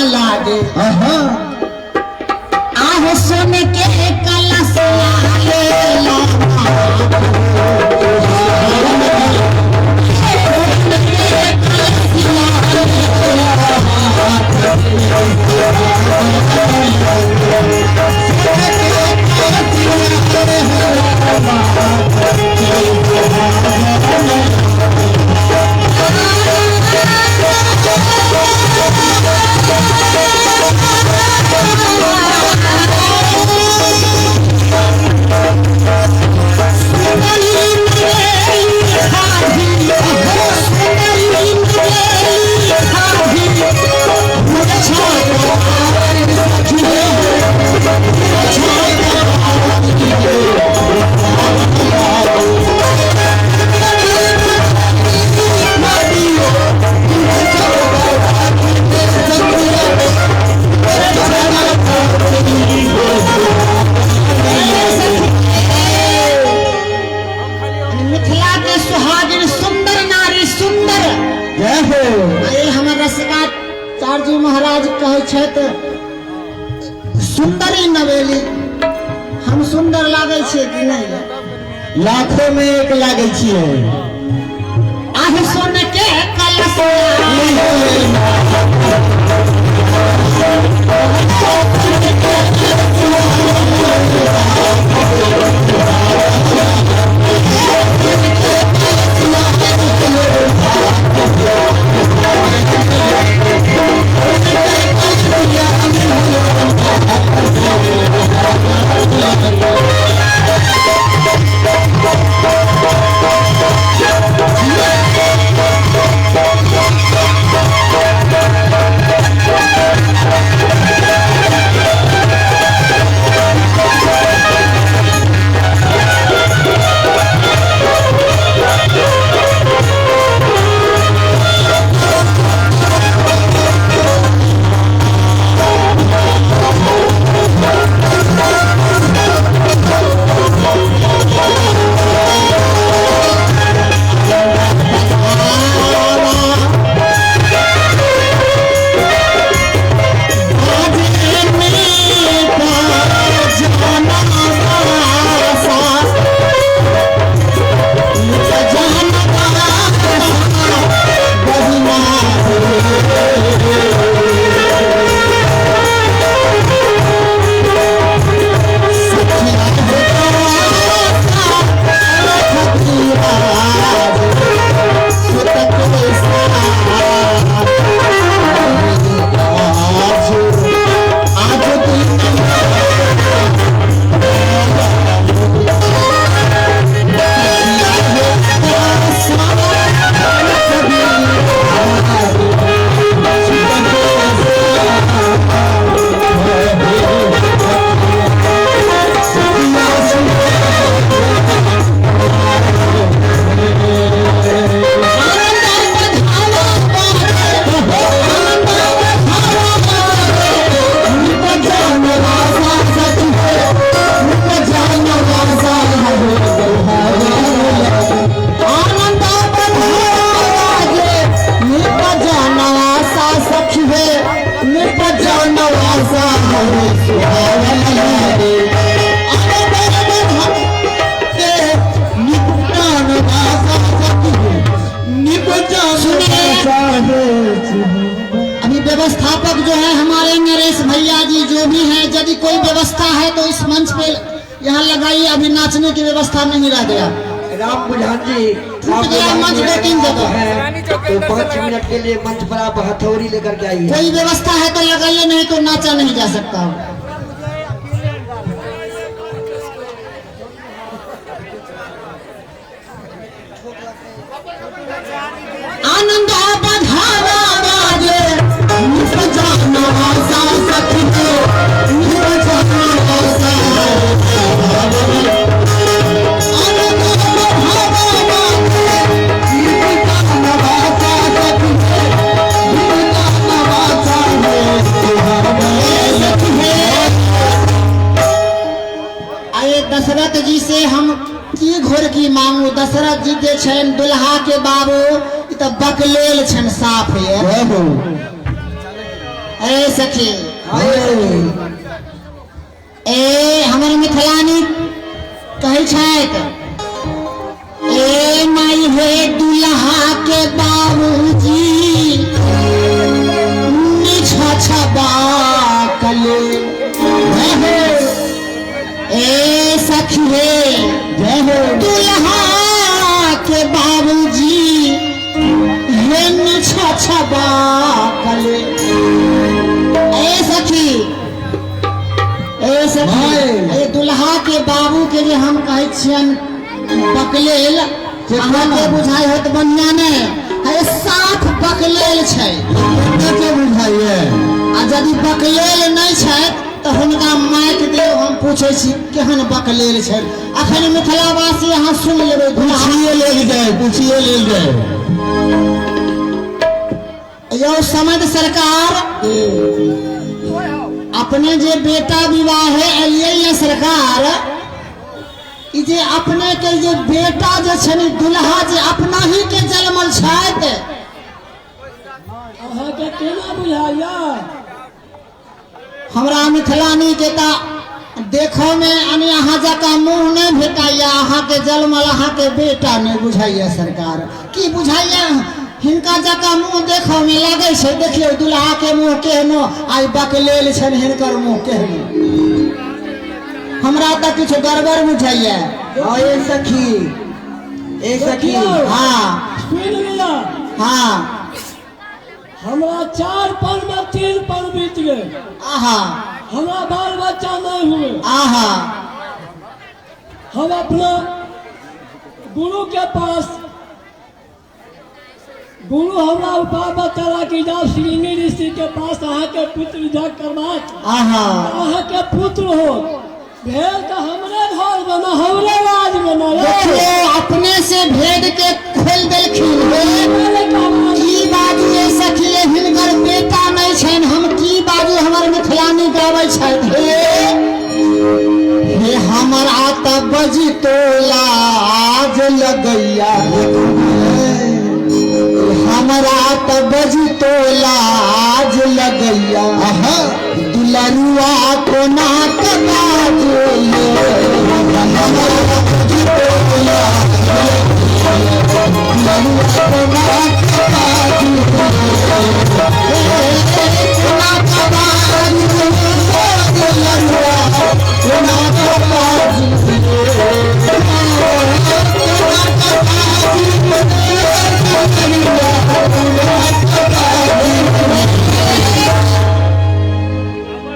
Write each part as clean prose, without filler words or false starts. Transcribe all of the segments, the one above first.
लागे। आहा। आहो सोने के कलसिया लेला मिथिला के सुहागिन सुंदर नारी सुंदर। जय हो। अरे हमर रसिकाचार्य जी महाराज कहै छथि सुंदरी नवेली। हम सुंदर लागै छियै कि नहि? लाखों में एक लागै छियै। आह सुन के कलसिया अभी व्यवस्थापक जो है हमारे नरेश भैया जी जो भी हैं, यदि कोई व्यवस्था है तो इस मंच पे यहाँ लगाइए। अभी नाचने की व्यवस्था नहीं रह गया। राम बुझान जी, टूट गया मंच 2-3 जगह। तो 5 मिनट के लिए मंच पर आप हथौड़ी लेकर के आइए। कोई व्यवस्था है तो लगाइए, नहीं तो नाचा नहीं जा सकता। आनंद बधावा बाजे अरे दशरथ जी से हम की घोर की मांगू। दशरथ जी जे छनि दुल्हा के बाबू ई तऽ बकलेल छनि साफ ये। ए सखी, ए हमर मिथिलानी कहै छथि, ए माई हे दुल्हा के बाबूजी निछा छबा कले। जय हो। ए सखी हे, जय हो। दुल्हा के बाबूजी हे निछा छबा कले। ए सखी, ए सखी, ए दुल्हा के बाबू के जे हम कहै छियन बकलेल, अहाँके बुझाइ होत बढ़िया नहि, हे साफ बकलेल छै। के बुझाइए? आ यदि बकलेल नहि छथि तऽ हुनका माइक दियौ, हम पूछै छी केहन बकलेल छै। अखन मिथिलावासी अहाँ सुनि लेबै। पूछिए लेल जाय, पूछिए लेल जाय। यौ समद सरकार, अपने जे बेटा विवाहे एलियै ये सरकार, ई जे अपने के जे बेटा जे छनि दुल्हा जे अपना ही के जन्मल छथि, अहाँके केना बुझाइया? हमरा मिथिलानी के तऽ देखो में यानी अहाँ जकाँ मुँह नहि भेटाइया, अहाँके जन्मल अहाँके बेटा नहि बुझाइया सरकार। की बुझाइया? हिनका जकाँ मुँह देखो में लगै छै। देखियौ दुल्हा के मुँह केहनो, आइ बकलेल छनि हिनकर मुँह केहनो, हमरा तऽ किछु गड़बड़ बुझाइया। हाँ ए सखी, ए सखी। हाँ सुनि लिअ। हाँ। हमरा 4 पल में 3 पल बीत गेल। आहा। हमरा बाल बच्चा नहीं हुए। आहा। हम अपना गुरु के पास, गुरु हमरा उपाय बतेला कि जाओ श्रृंगी ऋषि के पास, अहाँके पुत्र यज्ञ करबाक, आहा, अहाँके पुत्र हो भेल तऽ हमरे घर बना, हमरे राज बना। देखियो अपने से भेद के खोल देलखिन। की बाजू ए सखी, हिनकर बेटा नहीं छनि, हम की बाजू? हमर मिथिलानी गाबै छथि, हे हे हमर आता बजी तो लाज लगैया, हमरा त बजी तो लाज लगैया, दुलरुआ कोना के बाजू, हमरा बजी तो लाज दुलरुआ कोना के बाजू, कोना के बाजू दुलरुआ कोना के बाजू, कोना के बाजू।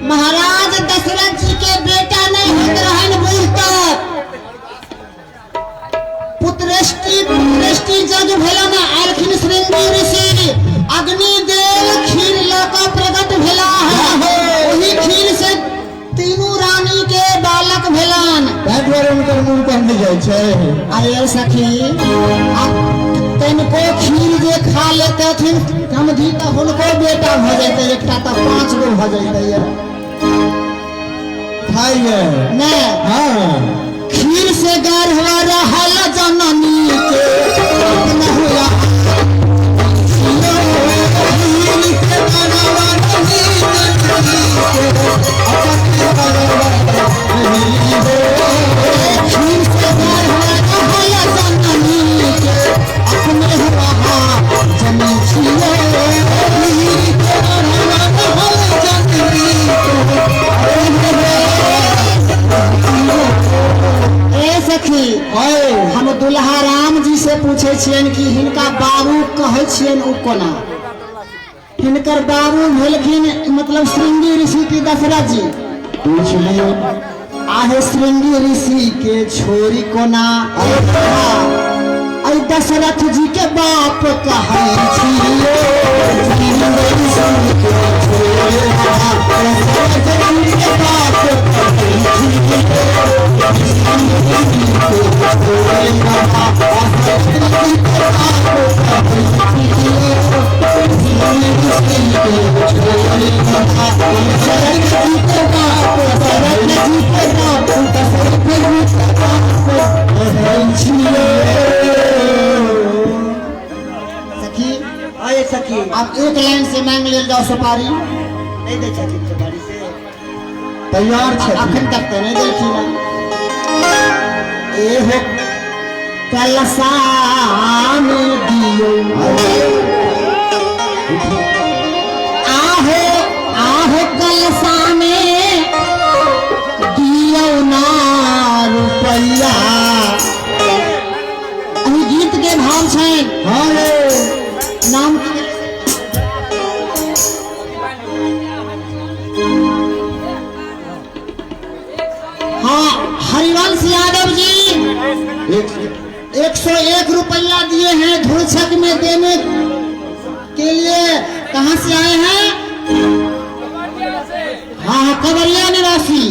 महाराज दशरथ जी के बेटा नहीं होत रहन बूढ़ तक। पुत्रेष्टि पुत्रेष्टि जग भेलन, आलखिन श्रृंगी ऋषि, अग्निदेव खीर लऽ कऽ प्रकट भेला है, ओही खीर से तीनू रानी के बालक भेलन। ताहि दुआरे हुनकर मुँह पर नहि जाइ छै। अरे सखी, तनिको खीर जे खा लेतथिन समझी तऽ हुनको बेटा भऽ जेतै, एकटा तऽ 5 गो भऽ जेतै। खाइए नहि। हाँ। खीर से गर्भ रहल जननी के अपना हुआ, खीर से गर्भ जननी के अपना खीर से गर्भ रहल जननी के अपने हुआ जननी छियै। खीर से गर्भ रहल जननी के। ए सखी, हम दुल्हा राम जी से पूछे छियनि कि हिनका बाबू कहै छियनि ओ कोना? हिनकर बाबू भेलखिन मतलब श्रृंगी ऋषि की दशरथ जी? पूछ लियौ। आहे श्रृंगी ऋषि के छोरी कोना ऐ दशरथ जी के बाप कहै छियै? श्रृंगी ऋषि के छोरी दशरथ जी के बाप कहै छियै? सखी आए सखी, अब एक लाइन से मांग लेल जाओ सुपारी। नहि दै छथिन सुपारी से तैयार छथिन। अखन तक तऽ नहि देलखिन हँ। एहो कलशामे दियौ, आहो आहो कलशामे दियौ ना रुपैया। एहि गीत के भाव छै। हाँ रे। नाम हाँ हरिवंश यादव जी 101 रुपया दिए हैं धुरछक में देने के लिए। कहाँ से आए हैं? हाँ, कवरिया निवासी।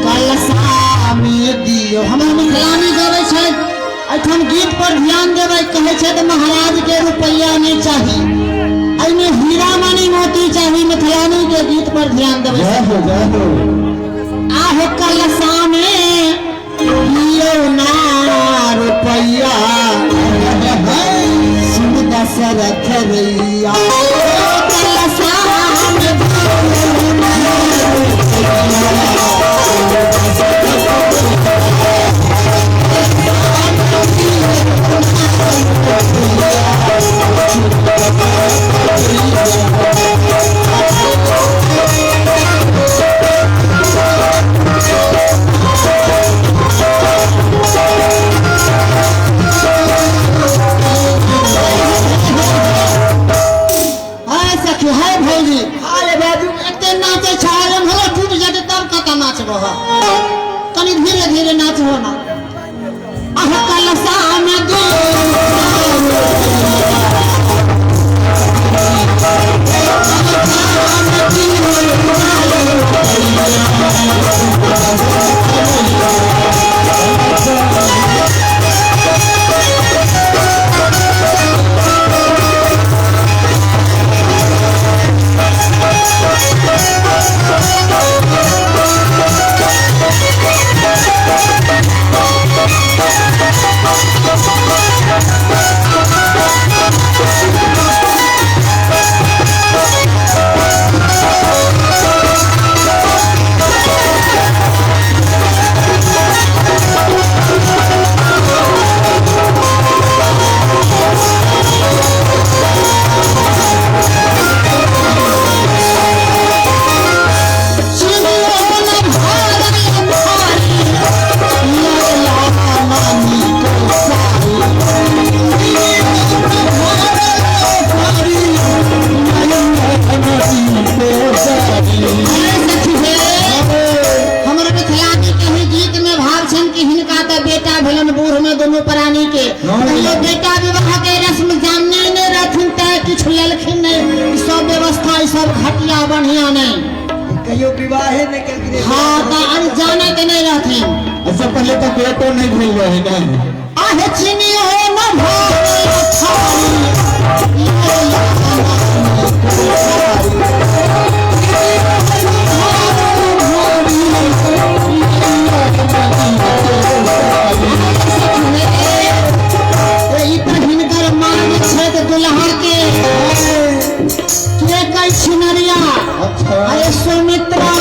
कलशा में दियो। हमर मिथिलानी गबै छै, एहिठाम गीत पर ध्यान देबै। कहै छै तऽ महाराज के रुपैया नहीं चाही, एहिमे हीरा मणि मोती चाही। मिथिलानी के गीत पर ध्यान देबै। जय हो, जय हो। आहो कलशा में दियो ना रुपैया, सुन दशरथ रैया। कलशा में दियो ना रुपैया। हाय सखी, हाय भौजी। अरे बाजू। एते नाचे छै, एम्हरो टूट जेतै तब कतऽ नाचबो? कनि धीरे धीरे नाचबो ना। आह कलशा में दियो। हमर मिथिलानी के ही गीत में भाव छन कि हिनका तऽ बेटा भेलन बूढ़ में दुनू प्राणी के। कहियो बेटा विवाह के रस्म जानने नहीं रहथिन, तऽ किछु लेलखिन नहीं। ई सब व्यवस्था, ई सब घटिया बढ़िया नहीं। कहियो विवाहे नहि केलखिन। हाँ, तऽ अनजाने के नहीं रहथिन। अच्छा, पहले तो बेटो नहीं भेल रहे ना। आहे चीनी हो न भाई थारी, ये ई तऽ हिनकर मांग छै दुल्हा के। के कहै छिनरिया? अच्छा। अरे सुमित्रा,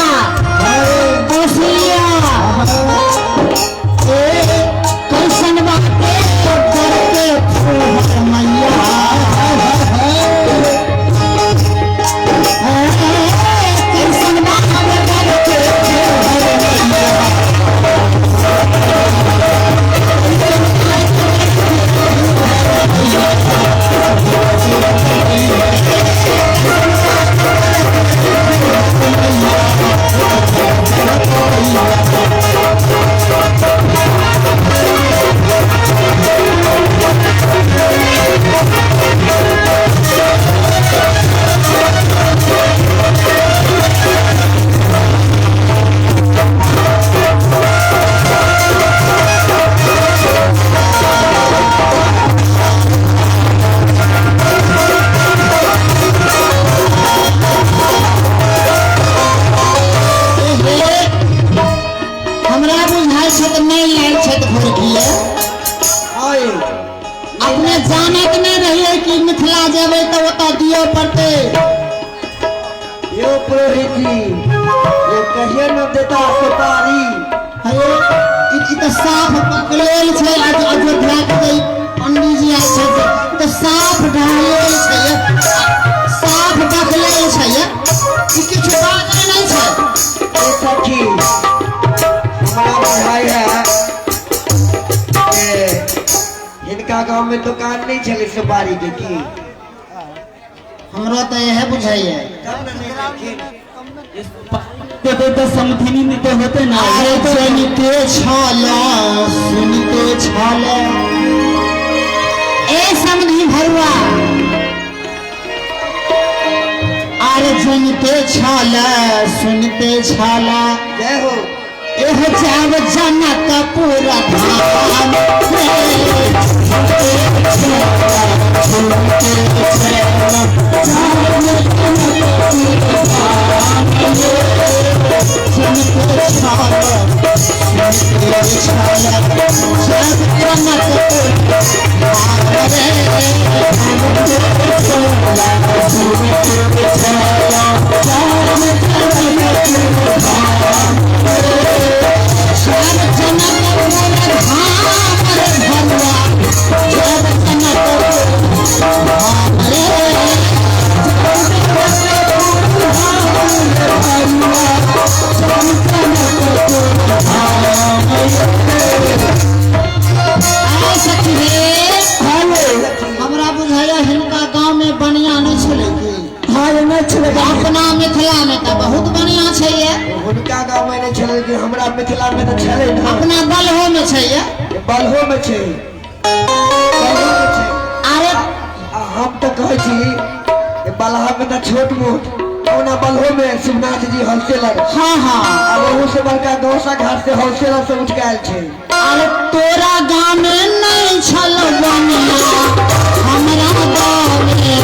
कौशल्या, ए कैसन बाटे करके फूहर मैया। दिअ पड़तै। यो पुरोहित जी, ये कहिए न देता सुपारी। अरे ई तऽ साफ पकड़ेल छै। आज अयोध्या के जे पंडीजी आयल छै तऽ साफ ढहलेल छै, साफ बकलेल छै, ई किछु बाजै नहि छै। ए सखी, हमरा बुझाइ है जे हिनका गांव में दुकान नहीं छलै सुपारी के की? हमरो तऽ इहे बुझाइए। तब ने नहीं देलखिन। देते तऽ समधिनी नहि तऽ होते ना। अरे सुनिते छल, सुनिते छल ए समधी भरुआ, अरे सुनिते छल, सुनिते छल। जय हो। एह जाब जनकपुर धाम रे, सुनिते छल, सुनिते छल, सुनिते छल, जब जनकपुर धाम रे, सुनिते छल, जब जनकपुर धाम रे भरुआ, जब जनकपुर धाम रे, आय सखी रे, हमरा बुझाइया हिनका गाँव में बनिया नहि छलै की? हाँ, नहि छलै। अपना मिथिला में तऽ बहुत बढ़िया छै ये। हुनका गांव में नहीं छलै लेकिन हमरा मिथिला में तऽ छलै ना। अपना बलहो में छै ये। बलहो में छै, बलहो में छै। अरे आ हम तऽ कहै छी जे बलहा में तऽ छोट मोट, ओना बलहो में शिवनाथ जी होलसेलर। हाँ हाँ। आ ओहू से बड़का गौसा घाट से होलसेलर सब उठि के आयल छै। अरे तोरा गाँव में नहीं छल बनिया, हमरा गाँव में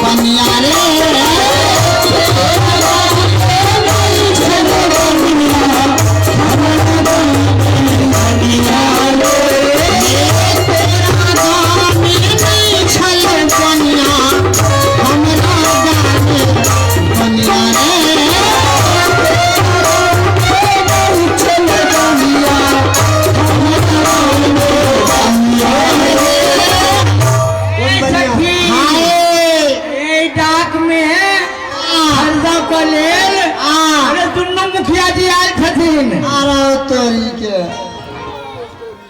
बनिया रे, तोरा गाँव में नहीं छल बनिया, हमरा गाँव में बनिया रे। कोन बनिया? हाय। एहि डाक में हरदा के लेल आ अरे दुनू मुखिया जी आयल छथिन। अरे तोरी के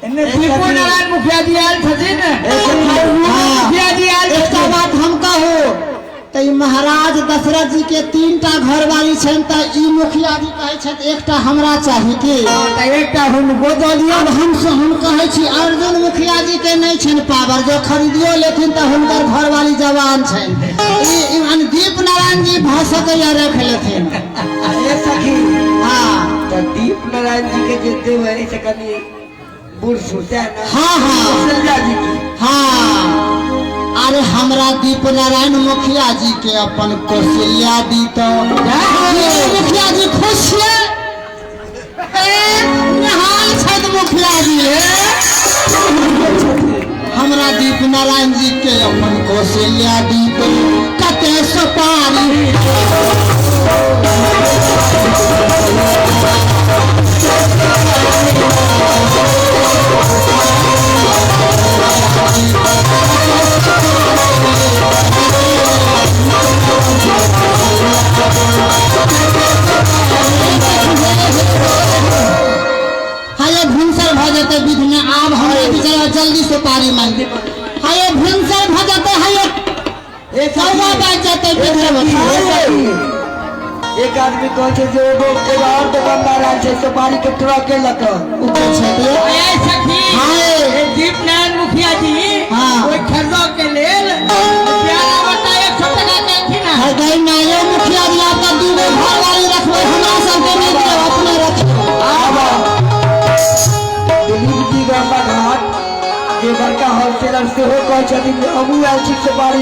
एने दीपो नारायण मुखिया जी आयल छथिन, मुखिया जी आयल एकटा छथिन। बात हम कहू तऽ ई महाराज दशरथ जी के 3टा घरवाली छनि, तऽ ई मुखिया जी कहै छथि एकटा हमरा चाही की? तऽ एकटा हुनको दऽ दियौ। आब हम कहै छी अर्जुन मुखिया जी के नहि छनि पावर, जो खरीदियो लेथिन तऽ हुनकर घरवाली जवान छनि। ई दीप नारायण जी भऽ सकैया रख लेथिन। ए सखी, हाँ। तऽ दीप नारायण जी के जे देबै से कनि बूढ़ सूढ़ सएह ने? हाँ हाँ। कौशल्या जी के। हाँ, अरे हमरा दीप नारायण मुखिया जी के अपन कौशल्या दी तो मुखिया जी खुश छियै? ए, निहाल छथि मुखिया जी। हे, हमरा दीप नारायण जी के अपन कौशल्या दी तो कते सुपारी। हाय भिनसर भऽ जेतै विध में, आब हमरा बिचारा जल्दी सुपारी मांगि। हाय भिनसर भऽ जेतै, हाय ए चौबा बाजि जेतै विध में। सखी, एक आदमी कहै छै जे एगो एगो और दुकानदार आयल छै सुपारी के ट्रक लऽ कऽ। उठै छथि। ए सखी, हाय। ए दीप नारायण मुखिया जी हाँ। ओहि खरीदऽ के लेल प्यारा बटा 100 टका कहलखिन हँ। है गई ना यो मुखिया जी, आपका 2 गो घरवाली रखबै, हमरा सबके नहि दियौ, अपने रखियौ। आब दिलीप जी गौसा घाट जे बड़का होलसेलर सेहो कहै छथिन जे हमहूँ आयल छी सुपारी।